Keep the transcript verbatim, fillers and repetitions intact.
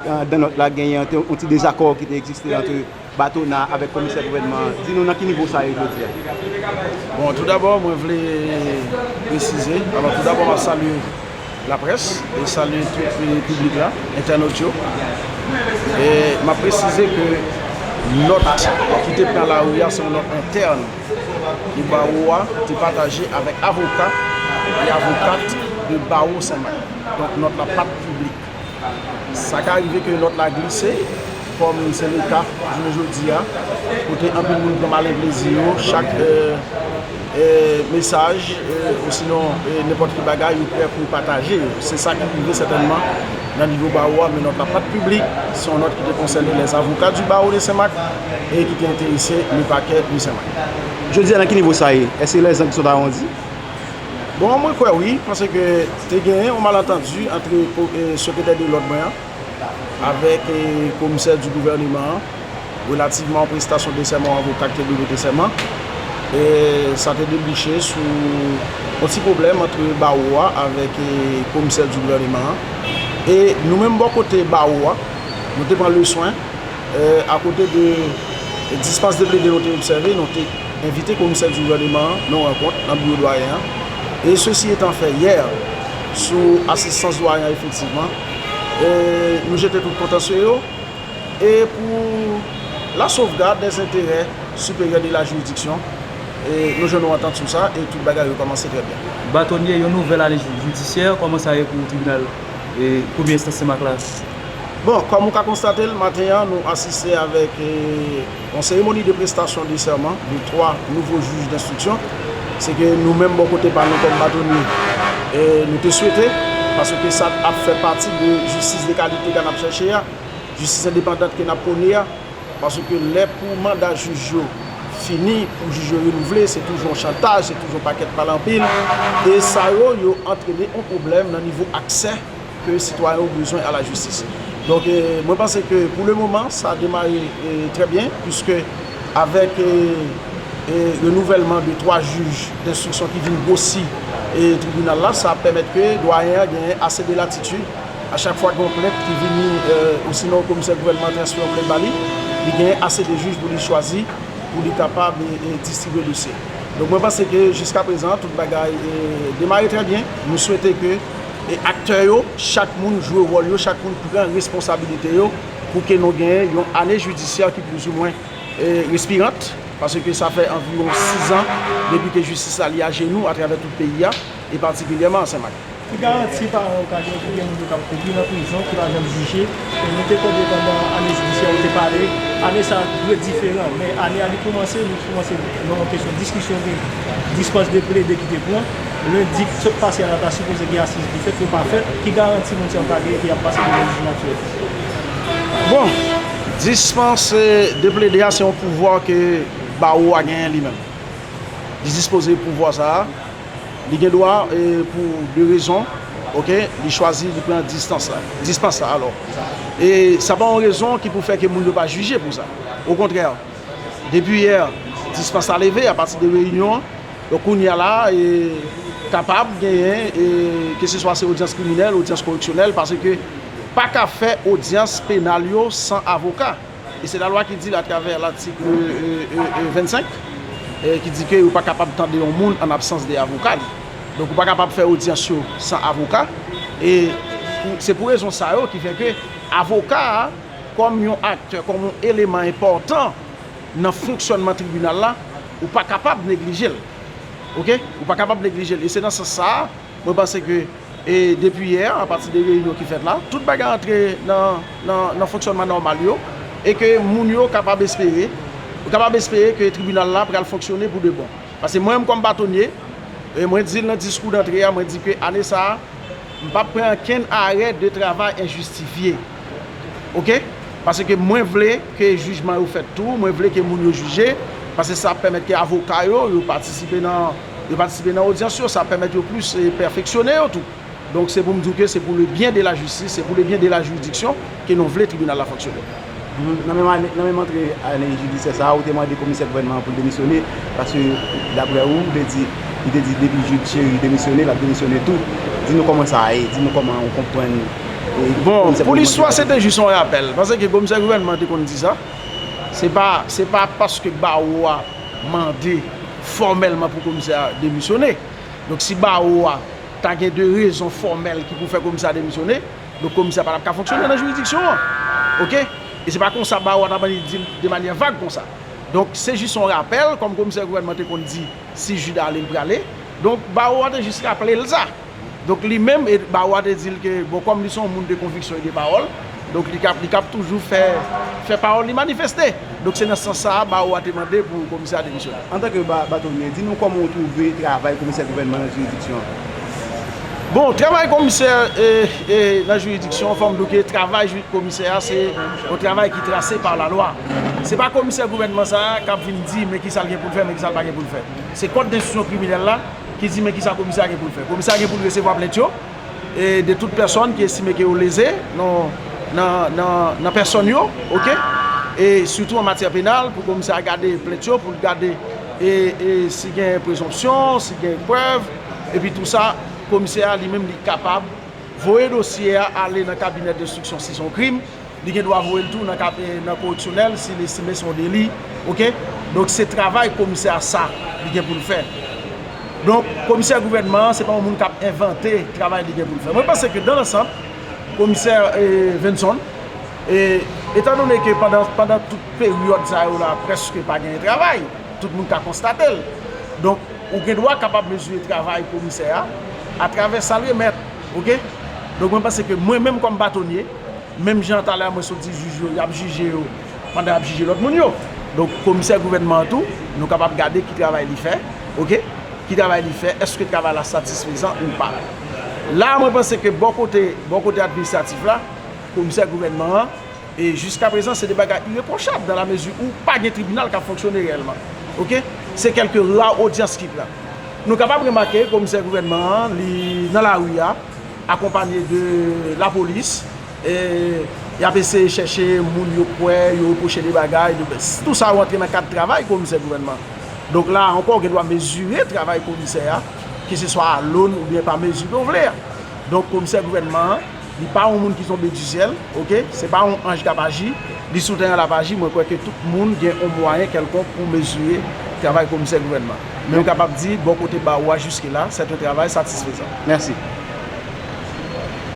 Andan nòt la, genyen yon ti dezakò ki te egziste ant Batona avèk komisè gouvènman an. Di nou nan ki nivo sa ye jodi a? Bon, toudabò, mwen vle presize, alò, toudabò, m ap salye laprès e salye tout, e, piblik la, entènot yo. E m ap presize ke nòt ki te pran lari a, se yon nòt entèn ke bawo a te pataje avèk avoka e avokat de bawo Senmak. Donk, nòt la pa t piblik. Sa ka rive ke nòt la glise, kòm se le ka jounen jodi a, kote anpil moun pran malen plezi yo, chak, e, e, mesaj, e, osinon, e, nenpòt ki bagay, yo prè pou pataje yo. Se sa ki rive sètènman nan nivo bawo a, men nòt la pa t piblik, se yon nòt ki te konsène les avocats du barreau de Saint-Marc e ki te enterese le parquet de Saint-Marc. Jodi a, nan ki nivo sa ye? Èske lèzang ki sot awondi? Bon, mwen kwè wi, paske te genyen yon malantandi ant ko-, e, sekretè de lòd mwen an avèk, e, komisè di gouvèneman an relativman a yon prestasyon de sèman yon avoka ki te dwe prete sèman. E sa te debouche sou yon ti pwoblèm ant bawo a avèk, e, komisè di gouvèneman an. E nou menm bò kote bawo a, nou te pran le swen, e, akote de dispans de plede nou te obsève, nou te envite komisè di gouvèneman an nan yon rankont nan biwo dwayen an. E sesi etan fè yè, sou asistans dwayen an efektivman, e nou jete tout kontansye yo. E pou la sauvegarde des intérêts supérieurs de la juridiction, e nou jwenn yon antant sou sa e tout bagay yo kòmanse trè byen. Batonye, yon nouvèl ane jidisyè, kòman sa ye pou tribinal, e, premye enstans Senmak la? Bon, kòm ou ka konstate l, maten an, nou asiste avèk, e, yon seremoni de prestasyon de sèman de twa nouvo jij denstriksyon. Se ke nou menm, bò kote pa nou, kòm batonye, e, nou te swete, paske sa ap fè pati de jistis de kalite ke n ap chèche a, jistis endepandant ke n ap pwone a, paske lè pou manda jij yo fini, pou jij yo renouvle, se toujou yon chantaj, se toujou yon pakèt pale anpil, e sa yo, yo antrene yon pwoblèm nan nivo aksè ke sitwayen yo bezwen a la jistis. Donk, e, mwen panse ke pou le moman, sa demare, e, trè byen, piske avèk, e, e, renouvèlman de twa jij denstriksyon ki vin gwosi, e, tribinal la, sa ap pèmèt ke dwayen an genyen ase de latitid. A chak fwa gen yon plent ki vini, e, osinon komisè gouvènman an transfere yon plent ba li, li genyen ase de jij pou li chwazi, pou li kapab, e, e, distribye dosye. Donk, mwen panse ke jiska prezan, tout bagay, e, demare trè byen. Nou swete ke, e, aktè yo, chak moun jwe wòl yo, chak moun pran responsabilite yo pou ke nou genyen yon ane jidisyè ki plizoumwen, e, respirant, paske sa fè anviwon sis an depi ke jistis la li ajenou atravè tout peyi a, e patikilyèman an Senmak. Ki garanti paran yo ka gen pou gen moun yo k ap kouri nan prizon, ki pa janm jije? E nou te tande pandan ane jidisyè yo te pale, ane sa a dwe diferan, men ane a li koumanse, nou koumanse nan yon kesyon diskisyon de dispans de plede ki te pran. Lendi k sot pase a la ta sipoze gen asiz ki fèt, yo pa fèt. Ki garanti moun sa yo ka gen ke y ap pase devan jij natirèl? Bon, dispans, e, de plede a se yon pouvwa ke bawo a genyen li menm. Li dispoze pouvwa sa a. Li gen dwa, e, pou de rezon, oke, li chwazi, li pran distans la, dispans la, alò. E sa pa yon rezon ki pou fè ke moun yo pa jije pou sa. Okontrè, depi yè, dispans la leve apati de reyinyon an. Donk, kounye a la, e, kapab genyen, e, keseswa se odyans kriminèl, odyans koreksyonèl, paske pa ka fè odyans penal yo san avoka. E se lalwa ki di l atravè latik, e, e, e, e, vennsenk, e, ki di ke yo pa kapab tande yon moun an absans de avoka li. Donk, ou pa kapab fè odyans yo san avoka. E pou, se pou rezon sa yo ki fè ke avoka a, kòm yon aktè, kòm yon eleman enpòtan nan fonksyònman tribinal la, ou pa kapab neglije l. Oke? Ou pa kapab neglije l. E se nan sans sa a, mwen panse ke, e depi yè, apati de reyinyon ki fèt la, tout bagay antre nan, nan, nan fonksyònman nòmal yo, e ke moun yo kapab espere, yo kapab espere ke tribinal la pral fonksyone pou de bon. Paske mwen menm kòm batonye, e mwen di l nan diskou dantre a, mwen di ke ane sa a, m p ap pran okenn arè de travay enjistifye. Oke? Paske mwen vle ke jijman yo fèt tou, mwen vle ke moun yo jije, paske sa ap pèmèt ke avoka yo, yo patisipe nan, yo patisipe nan odyans yo, sa ap pèmèt yo plis, e, pèfeksyone yo tou. Donk, se pou m di w ke se pou le byen de la jistis, se pou le byen de la jiridiksyon ke nou vle tribinal la fonksyone. Nan menm ane, nan menm antre ane jidisyè sa a, ou te mande komisè gouvènman an pou l demisyone, paske, daprè ou, ou te di, li te di depi Jude Chéry demisyone, l ap demisyone tou. Di nou kòman sa a ye, di nou kòman ou konprann Bon, pou listwa, se te jis yon rapèl. Paske komisè gouvènman te konn di sa. Se pa, se pa paske bawo a mande fòmèlman pou komisè a demisyone. Donk, si bawo a ta gen de rezon fòmèl ki pou fè komisè a demisyone, donk komisè a pa t ap ka fonksyone nan jiridiksyon an. Oke? E se pa konsa bawo a t ap annik di l de manyè vag konsa. Donk, se jis yon rapèl, kòm komisè gouvènman te konn di, si Jid ale, l prale. Donk, bawo a te jis raple l sa. Donk, li menm, e bawo a te di l ke, bon, kòm li se yon moun de konviksyon e de pawòl, donk, li kab, li kab toujou fè, fè pawòl li manifeste. Donk, se nan sans sa a, bawo a te mande pou komisè a demisyone. Antanke ba-, batonye, di nou kòman w twouve travay komisè gouvènman nan jiridiksyon an? Bon, travay komisè, e, e, nan jiridiksyon, fò m di w ke travay ji-, komisè a, se yon travay ki trase pa lalwa. Se pa komisè gouvènman sa a k ap vin di men kisa l gen pou l fè, men kisa l pa gen pou l fè. Se kòd enstriksyon kriminèl la ki di men kisa komisè a gen pou l fè. Komisè a gen pou l resevwa plent yo, e de tout pèsòn ki estime ke yo leze nan, nan, nan, nan pèsòn yo, oke? E sitou an matyè penal, pou komisè a gade plent yo, pou l gade e, e si gen prezonpsyon, si gen prèv, epi tou sa, komisè a li menm li kapab voye dosye a ale nan kabinè denstriksyon si se yon krim, li gen dwa voye l tou nan kab-, e, nan koreksyonèl si l estime se yon deli, oke? Donk, se travay komisè a sa li gen pou l fè. Donk, komisè gouvènman an, se pa yon moun k ap envante travay li gen pou l fè. Mwen panse ke, dans l'ensemble, komisè, e, Venson, e, etandone ke pandan, pandan tout peryòd sa yo la, prèske pa genyen travay, tout moun ka konstate l. Donk, ou gen dwa kapab mezire travay komisè a atravè sa l remèt, oke? Donk, mwen panse ke mwen menm kòm batonye, menm jan talè a mwen sot di jij yo, y ap jije yo pandan y ap jije lòt moun yo. Donk, komisè gouvènman an tou, nou kapab gade ki travay li fè, oke? Ki travay li fè, èske travay la satisfezan ou pa? La, mwen panse ke bò kote, bò kote administratif la, komisè gouvènman an, e jiskaprezan, se de bagay irepwochab dans la mesure où pa gen tribinal k ap fonksyone reyèlman. Oke? Se kèlke ra odyans ki pran. Nou kapab remake komisè gouvènman an, li nan lari a, akonpanye de lapolis, e y ap eseye chèche moun yo kwè, yo repwoche de bagay, de, tou sa yo antre nan kad travay komisè gouvènman. Donk la ankò, ou gen dwa mezire travay komisè a, keseswa a lòn oubyen pa mezi ke w vle a. Donk komisè gouvènman an, li pa yon moun ki tonbe di syèl, oke? Se pa yon anj k ap aji, li sou teren l ap aji, mwen kwè ke tout moun gen yon mwayen kèlkonk pou mezire travay komisè gouvènman. Men m kapab di, bò kote bawo a jiske la, c'est un travail satisfaisant. Mèsi.